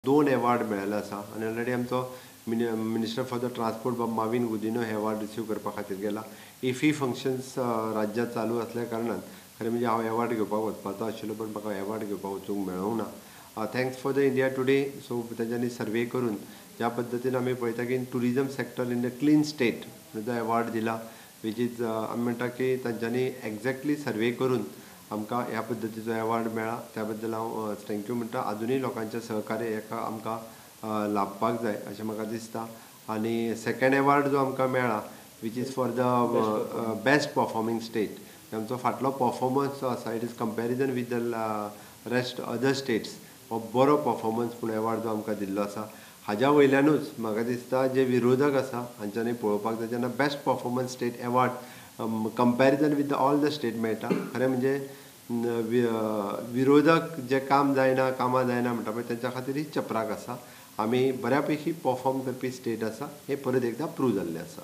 दोन एवॉर्ड मेळिल्ले आसा आनी ऑलरेडी आमचो मिनिस्टर फॉर the transport बाब माविन गुदिन्हो हे एवॉर्ड रिसीव करपा खातीर गेला. इफी फंक्शन्स राज्यांत चालू आसल्या कारणान खरें म्हणजे हांव एवॉर्ड घेवपाक वचपाचो आशिल्लो, पण म्हाका एवॉर्ड घेवपाक वचूंक मेळोंक ना. Thanks for the India Today. So तेंच्यांनी सर्वे करून ज्या पद्दतीन आमी पळयता की tourism sector in the clean state जो एवॉर्ड दिला, which is आमी म्हणटा की तांच्यांनी एग्जॅक्टली सर्वे करून आमकां ह्या पद्दतीचो एवॉर्ड मेळ्ळा, त्या बद्दल हांव thank you म्हणटा. आजुनूय लोकांचें सहकार्य हेका आमकां लाभपाक जाय अशें म्हाका दिसता. आनी सेकेंड एवॉर्ड जो आमकां मेळ्ळा, which is for the best performing state, आमचो फाटलो परफॉर्मन्स जो आसा, it is comparison with the rest other states, हो बरो परफॉर्मन्स पूण एवॉर्ड जो आमकां दिल्लो आसा, हाज्या वयल्यानूच म्हाका दिसता जे विरोधक आसा हांच्यांनी पळोवपाक जाय. जेन्ना best performance state award comparison with all the state मेळटा, खरें म्हणजे विरोधक जे काम जायना, कामां जायना म्हणटा पळय, तेंच्या खातीर ही चपराक आसा. आमी बऱ्या पैकी परफॉर्म करपी स्टेट आसा हें परत एकदां प्रूव जाल्लें आसा.